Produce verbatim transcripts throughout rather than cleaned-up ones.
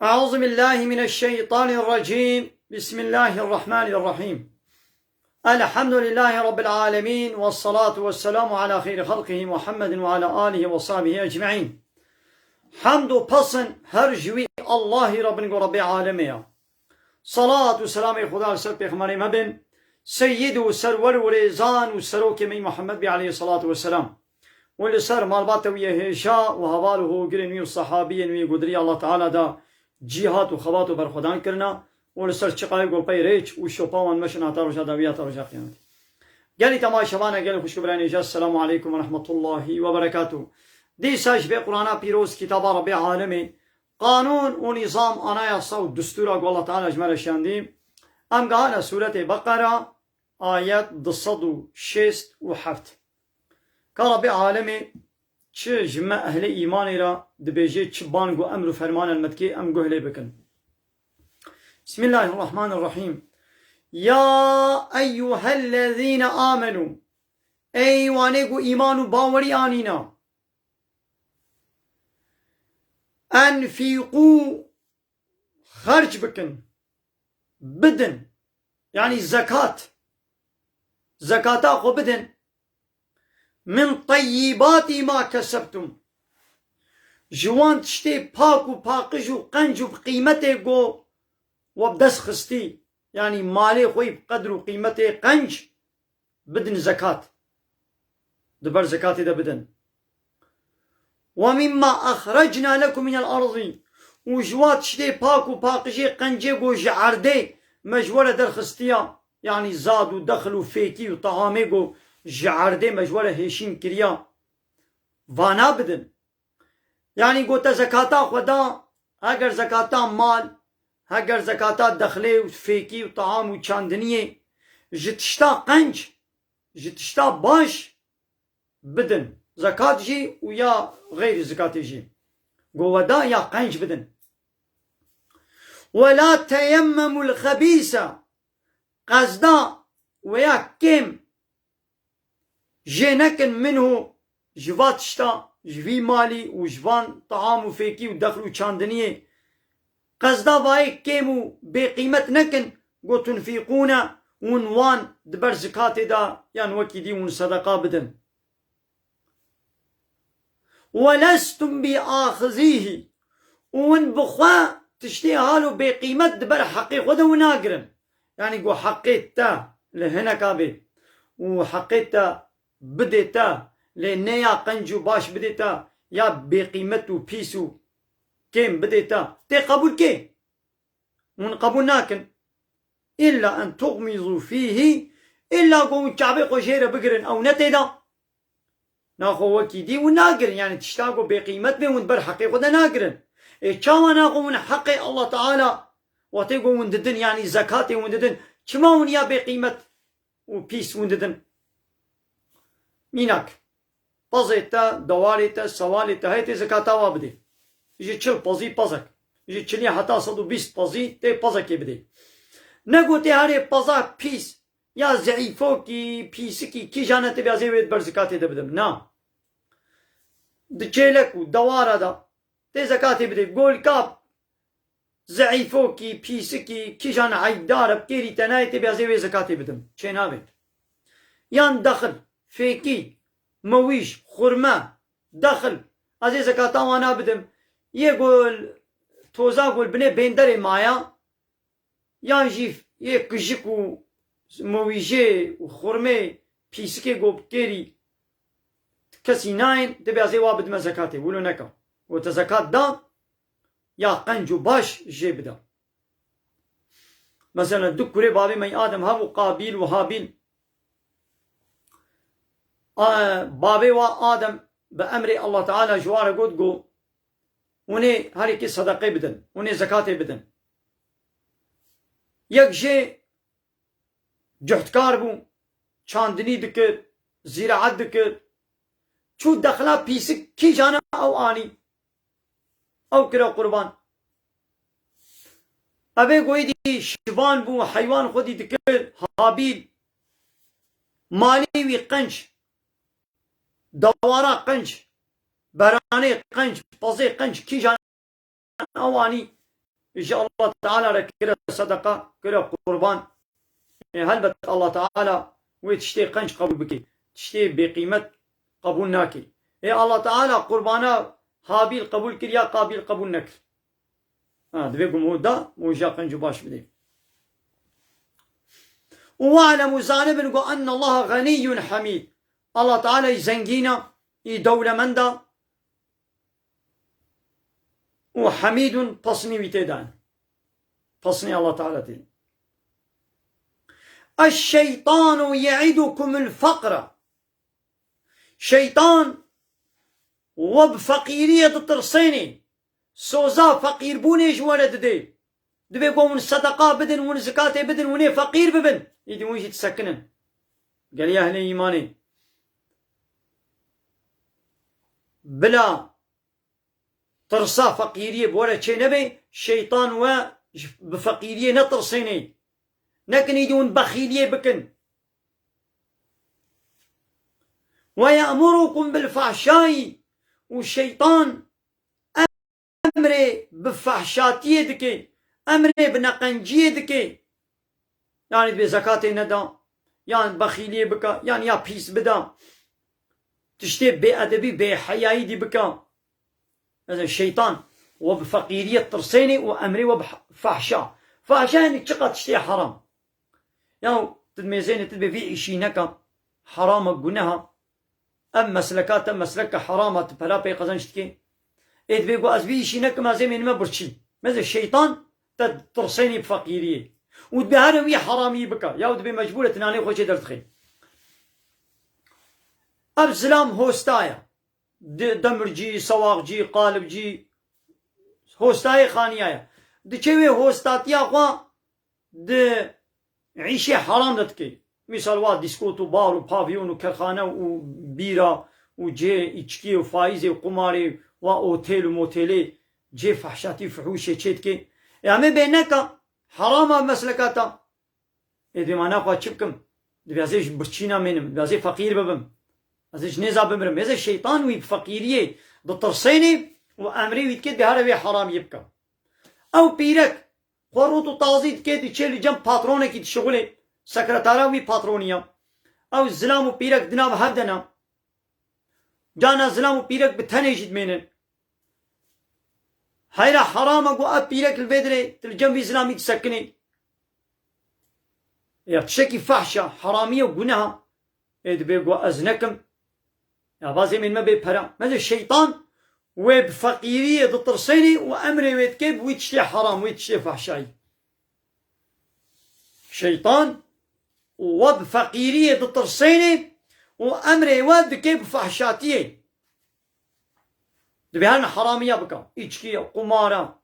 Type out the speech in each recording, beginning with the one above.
أعوذ بالله من الشيطان الرجيم. بسم الله الرحمن الرحيم. الحمد لله رب العالمين، والصلاة والسلام على خير خلقه محمد وعلى آله وصحبه أجمعين. Hemd û pesn her ji wî Allahî re bin ku Rebbê alemê ye. Salat û selamê Xuda li ser pêxemberê me bin, seyyid û serwer û rêzan û serokê me yî Muhammed bî aleyhissalatu vesselam. Û li ser malbata wî yê hêja û heval û hogirên wî û sehabiyên wî ku di riya Allah Teala de cîhat û xebat û berxwedan kirine û li ser çiqayê golpey rêç û şopa wan meşin heta roja dawî heta roja qiyametê. Gelî temaşevana, gelî xwişk û birayên hêja, Esselamu aleykum ve rahmetullahi ve berekatuh. Dîsa ji vê Qur'ana pîroz, kitaba Rebbê alemê, qanûn û nîzam, anayasa û distûra ku Allah Teala ji me re şandî, em gehane sûretê Beqera, ayet du sed û şêst û heft. Ka Rebbê alemê çi ji me ehlê îmanê re dibêje, çi bang û emr û ferman el me dike, em guh lê bikin. Bismillahirrahmanirrahim. Ya eyyuhellezîne amenû. Ey wanê ku îman û bawerî anîna. Enfîqû, xerc bikin, bidin. Yanî zekat. Zekata xwe bidin. Min teyyibati ma kesebtum. Ji wan tiştê pak û paqij û qenc û bi qîmetê ku we bi dest xistî. Yanî malê xwe yî bi qedr û qîmetê qenc bidin zekat. Di ber zekatê de bidin. Ve mimma axrecna lekum minel ardî. Û ji wa tiştê pak û paqijê qencê ku ji erdê me ji we re derxistiya, yanî zad û dexil û fêkî û teamê ku ji erdê me ji we re hêşîn kiriya, vana bidin. Yanî ku te zekata xwe da, heger zekata mal, heger zekata dexlê û fêkî û team û çandiniyê, ji tişta qenc, ji tişta baş bidin. Zekat jî û ya xeyrî zekatê jî. Ku we da ya qenc bidin. Ve la teyemmemul xebîse, qezda we ya kêm jê nekin, minhu, ji va tişta, ji vî malî û ji van team û fêkî û dexl û çandiniyê. Qezda vayê kêm û bêqîmet nekin, ku tunfîqûne, hûn wan di ber zikatê de yan wekî dî hûn sedeqa bidin. Ve lestum bi axizîhî. Û hûn bi xwe tiştê halo bêqîmet di ber heqê xwe de hûn nagirin. Yanî ku heqê te li hineka bê û heqê te bidê te, lê ne ya qenc û baş bidê te, ya bêqîmet û pîs û kêm bidê te, tê qebûl kê? Hûn qebûl nakin. Îlla en tuxmîzû fîhî, îlla ku hûn çavê xwe jê re bigirin, ew ne tê de. Naxwe wekî dî hûn nagirin, yanî tişta ku bêqîmet bê hûn ber heqê xwe de nagirin. Ê çawa naxwe hûn heqê Allah Teala, wextê ku hûn didin, yanî zekatê hûn didin, çima hûn ya bêqîmet û pîs hûn didin? Mînak, pezê te, dewarê te, sewalê te heye, tê zekata wa bidê. Ji çil pezî pezek, ji çilî heta sed û bîst pezî tê pezekê bidê. Ne ku tê herê peza pîs, ya zeîfokî, pîsikî, kîjan e, tê bê ez ê wê di ber zikatê de bidim. Na. Di çêlek û dewara de tê zekatê bidê. Golka zeîfokî, pîsikî, kîjan eybdar e, bi kêrî te nayê, tê bê ez ê wê zekatê bidim. Çênabê. Yan dexil, fêkî, mewîj, xurme, dexil. Ez ê zekata wana bidim. Yê gol, toza gol binê bênderê maya, yan jî yê kijik û mewîjê û xurmê, pîsikê ku bi kêrî kesî nayên, tê bê ez ê wa bidime zekatê. Wilo neka. Û te zekat da, ya qenc û baş jê bide. Mesela du kurê bavê me yî Adem hebû, Qabîl û Habîl. A, bavê wa Adem bi emrê Allah Teala ji wa re got, got, hûn ê herêkê sedeqê bidin, hûn ê zekatê bidin. Yek jê cuhdkar bû, çandinî dikir, zîraet dikir. Çû dexla pîsik kîjan e ew anî. Ew kire qurban. Evê goyî dî şivan bû, heywan xwedî dikir, Habîl. Malî wî qenc, dewara qenc, beranê qenc, pezê qenc, kîjan ew anî, ji Allah Teala re kire sedeqa, kire qurban. Ê, helbet Allah Teala wê tiştê qenc qebûl bike, tiştê bêqîmet qebûl nake. Ê, Allah Teala qurbana Habîl qebûl kir ya Qabîl qebûl nekir? Ha, divê ku mû da, mû ja qenc û baş bidê. Û we'lemû, zanibin ku ennallaha ganiyyun hamîd. Allah Teala î zengîn a, î dewlemend a û hamîdun, pesnî wî tê de. Pesnî Allah Teala tê. Eşşeytanu ye'idukumul fakra. Şeytan we bi feqîriyê ditirsênê. Soza feqîrbûnê ji we re didê. Divê ku hûn sedeqa bidin, hûn zikatê bidin, hûn ê feqîr bibin. Îdî hûn jî disekinin. Gelî ehlê îmanê. Bila tirsa feqîriyê bi we re çê nebe, şeytan we ji, bi feqîriyê netirsênê. Nekin îdî hûn bexîliyê bikin. Ve ye'murukum bil fahşayî, û şeytan emrê bi fahşatiyê dike, emrê bi neqenciyê dike. Yanî dibê zekatê neda, yan bexîliyê bika, yan ya pîs bida. Tiştê bêedebî, bêheyayî dî bika. Mesela şeytan we bi feqîriyê tirsênê û emrê we bi fahşa. Fahşa yanî çiqa tiştê heram. Ya tu dimêzênê tu dibê vî îşî neka, heram e, guneh e. Ev mesleka te mesleke heram e, tu pera pê qezenç dikê. Ê dibê ku ez vî îşî nekim, ez ê mênime birçî. Meze şeytan te tirsênî bi feqîriyê. Û dibê here wî heramî bika. Ya dibê mecbûr e, tu nanê xwe çê derdixê. Ev zilam hosta ye. De-, demircî, sewaqcî, qalibcî, hostayê xaniya ye. Diçe wê hostatiya xwe di îşê heram de dike. Misal wa dîskot û bar û pavyon û kerxane û bîra û cihê îçkî û faîzê û qumarê, wa otel û motelê cihê fehşatî fihûşê çê dike. E, em ê bê neka, heram a mesleka ta. Ê dê ma naxwe çi bikim? Dibê ez ê ji birçîna mênim, dibê ez ê feqîr bibim. Ez ê ji nêza bimirim. Êzê şeytan wî bi feqîriyê ditirsênê û emrê wî dike dê here wê heramiyê bike. Ew pîrek xwe rût û tazî dike, diçê li cem patronekî dişixulê, sekretara wî patronî ya. Ew zilam û pîrek di nav hev de ne. Carna zilam û pîrek bi tenê jî dimênin. Heyra heram e ku ev pîrek li vê dirê tu li cem vî zilamî disekinî. Ya tiştekî fahşa, heramî ye, guneha. Ê dibê ku ez nekim. Ya bazê min me bê pera. Meze şeytan wê bi feqîriyê ditirsênî û emrê wê dike bi wî tiştê heram, wî tiştê fahşayî. Şeytan we bi feqîriyê ditirsênê û emrê we dike bi fahşatiyê. Dibê her ne heramiya bika. Îçkiya, qumara,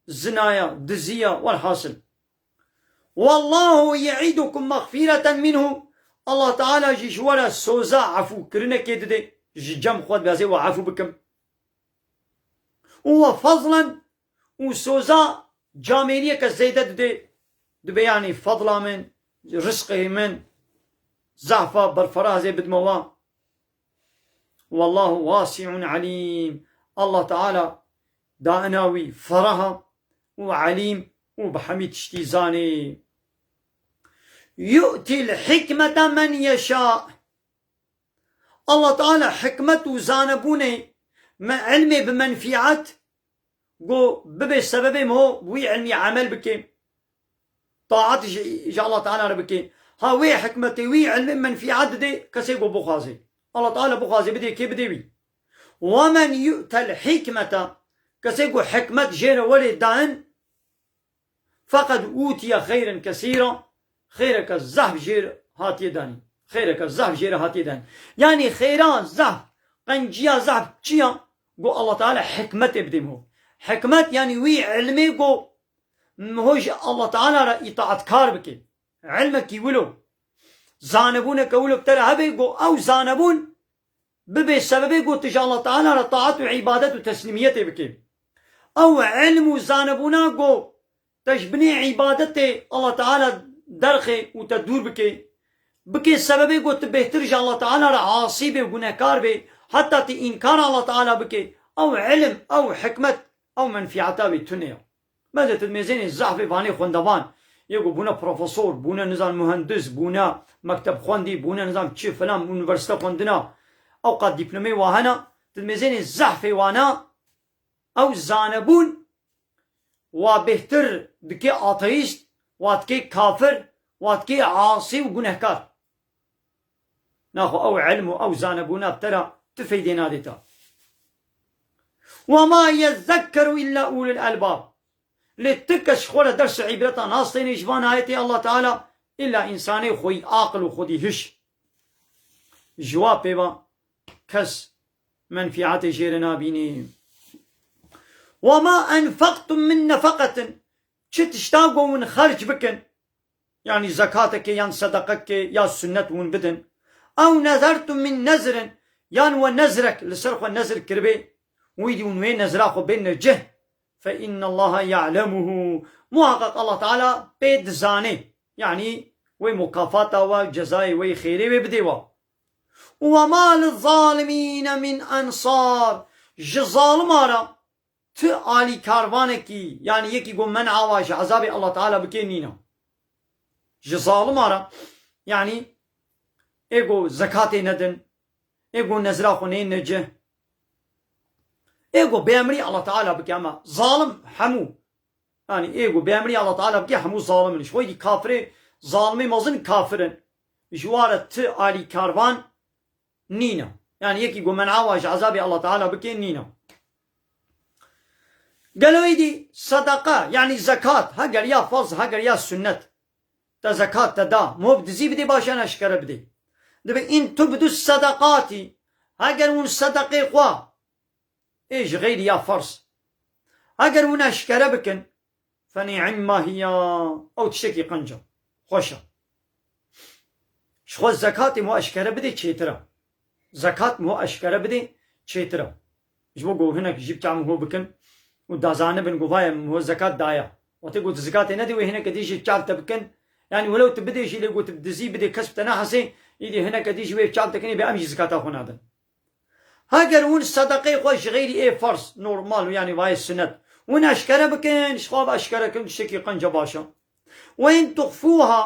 zinaya, diziya, welhasil. Wallahu ye'idukum mexfîreten minhu. Allah Teala jî ji we re soza efûkirinekê dide. Ji cem xwe dibê ez ê we efû bikim. Û we fezlen û soza camêriyeke zêde didê, dibê, yanî fadla min, rizqê min, zehfa berferazê bidime wa. Wallahu wasi'un alim. Allah Teala daina wî feraha û alim û bi hemî tiştî zanê. Yu'til hikmete men yeşâ. Allah Teala hikmet û zanebûnê me ilmê bi menfîet, ku bibê sebebê me ho wî ilmî emel bike, taat ji, ji Allah Teala re bike. Ha wê hikmetê, wî ilmê menfîet didê kesê ku bixwaze. Allah Teala bixwaze bidê kê, bidê wî. Ve men yu'tel hikmete, kesê ku hikmet jê re were dain, Feqed utiye xeyren kesîra, xêreke zehf jê re hatiye danî. Xêreke zehf jê re hatiye danî. Yanî xêra zehf, qenciya zehf çi ya? Go Allah Teala hikmetê bidê min ho. Hikmet yanî wî ilmê go min ho ji Allah Teala re îtaatkar bike. Ilmekî wilo, zanebûneke wilo bi te re hebe, go ew zanebûn bibê sebebê ku tu ji Allah Teala re taat û îbadet û teslîmiyetê bikê. Ew ilm û zanebûna ku te ji binê îbadetê Allah Teala derxê û te dûr bikê, bikê sebebê ku tu bêhtir ji Allah Teala re asî bê û gunehkar bê, heta tu înkara Allah Teala bikê. Ew ilm, ew hikmet, ew menfîeta wê tune ya. Bence tu dimêzênê zehfê vanê xwendevan, yê ku bûne profesor, bûne nizam muhendis, bûne mekteb xwendî, bûne nizam çi filan, unîversîte xwendina, ew qat dîplomê wa hene, tu dimêzênê zehfê wana, ew zanebûn wa bêhtir dike ateîst, wa dike kafir, wa dike asî û gunehkar. Naxwe ew ilm û ew zanebûna bi te re tu feydê nadê te. "Ve ma yezekkeru illa ulul elbab." Lê ti kes ji xwe re ders û îbreta nastêne ji van ayetê Allah Teala, illa însanê xweyî aqil û xwedî hiş. Ji wa pê ve kes menfîatê jê re nabînî. "Ve ma enfektum min nefeqetin." Çi tişta ku hûn xerc bikin, yanî zekatekê yan sedeqekê ya sunnet hûn bidin. "Ew nezertum min nezrin", yan we nezrek li ser xwe nezr kiribê, wî dî hûn wê nezra xwe bênine cih. "Fe innallaha ya'lemuhu." Muhaqqaq Allah Teala pê dizanê. Yanî wê mukafata we, cezayê wê, xêrê wê bidê we. "Ve ma lizzalimîne min ensar." Ji zalima re ti alîkarvanekî, yanî yekî ku men'a wa ji ezabê Allah Teala bike nîne. Ji zalima re, yanî ê ku zekatê nedin, ê ku nezra xwe neyne cih, ê ku bêemrî Allah Teala bike, ama zalim hemû, yanî ê ku bêemrî Allah Teala bike hemû zalim in. Ji xwe yî kafirê, zalimê mezin kafir in. Ji wa re ti alîkarvan nîne. Yanî yekî ku men'a wa ji ezabê Allah Teala bike nîne. Gelo êdî sedeqa, yanî zekat, heger ya farz, heger ya sunnet, te zekat te da, mov dizî bidê, baş e, ne eşkere bidê. Dibe in tubdu sedaqati, heger hûn sedeqê xwe ê ji xeyrî ya farz, heger hûn eşkere bikin, "Fe ni'imma hiya", ew tiştekî qenc e, xweş e. Ji xwe zekatê min eşkere bidê çêtir e. Zekat min eşkere bidê çêtir e. Ji bo ku hinek jî bi çav min ho bikin û dazanibin ku vaye min ho zekat daye. Wextê ku tu zekatê nedî wê hineke dî jî çav te bikin. Yanî welew tu bidê jî, lê ku tu bi dizî bidê, kes bi te nehesê, îdî hineke dî jî wê çav te kinê bê em jî zekata xwe nadin. Heger hûn sedeqeyê xwe ji xeyrî ê ferz, normal û yanî vayê sunet, hûn eşkere bikin, ji xwe ve eşkere kirin tiştekî qenc e, baş e. "Ve in tuxfûha",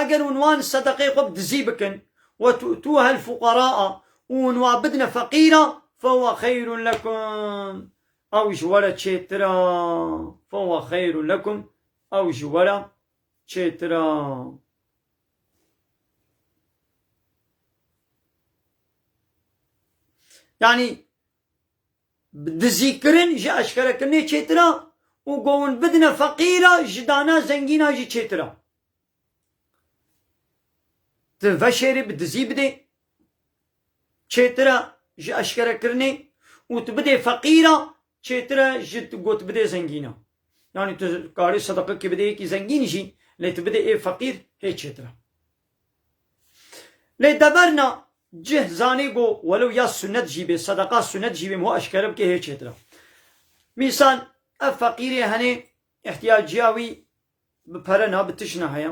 eger hûn wan sedeqeyê xwe bi dizî bikin, "ve tu'tûhel fuqeraa", û hûn wa bidine feqîra, "fehuve xeyrun lekum", ew ji we re çêtir e, "fehuve xeyrun lekum", ew ji we re çêtir e. Yanî, bi dizîkirin ji eşkerekirinê çêtir e û ku hûn bidine feqîra ji dana zengîna jî çêtir e. Tu veşêrî bi dizî bidê, çêtir e ji eşkerekirinê, û tu bidê feqîra, çêtir e ji tu got bidê zengîna. Yanî tu karî sedaqekê bidê yekî zengîn jî, lê tu bidê ê feqîr, hê çêtir e. Lê deverna cih zanê ku welew ya sunet jî bê, sedeqa sunet jî bê, ho eşkere bike, hê çêtir e. Mîsal, ev feqîrê henê ihtiyaciya wî bi pere na, bi tişt na heye.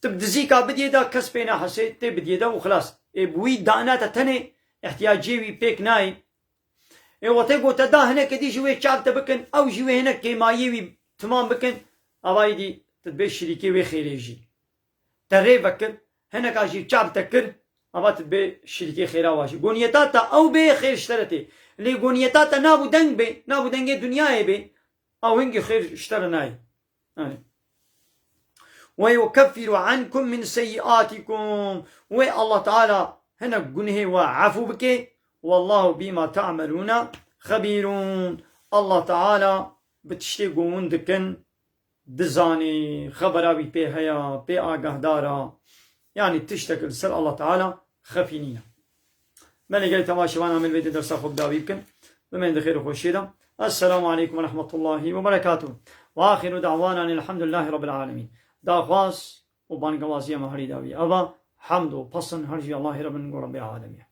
Tu bi dizîka bidiyê de kes pê nahesê, tê bidiyê de û xilas. Ê bi wî dane te tenê ihtiyacê wî pêk nayê. Ê wextê ku te da hineke dî jî wê çav te bikin, ew jî wê hinek kêmayiyê wî timam bikin, ava êdî tu dibê şirîkê wê xêrê jî. Te rê vekir, hineka jî çav te kir, ava tu dibê şirîkê xêra wa jî. Ku niyeta te ew bê, xêr ji te re tê. Lê ku niyeta te nav û deng bê, nav û dengê dinyayê bê, ew hingî xêr ji te re nayê. Yanî, "Ve yukeffiru ankum min seyyiatikum", wê Allah Teala hinek gunehê we efû bike, "Wallahu bima ta'meluna xebîrun", Allah Teala bi tiştê ku hûn dikin dizanî, xebera wî pê heye, pê agahdar e. Yanî tiştek li ser Allah Teala xefî nîne. Belê gelî temaşevan amel vê dersa xwe bi dawî bikin. Bimên di xêr û xweşiyê de. Esselamu aleykum ve rahmetullahi ve berekatuhu. Ve axiru da'wana elhamdulillahi rabbil alemin. Daxwaz û bangewaziya me herî dawî eva, hemd û pesin her jî Allahê Rabbin ku Rabbê alemî ye.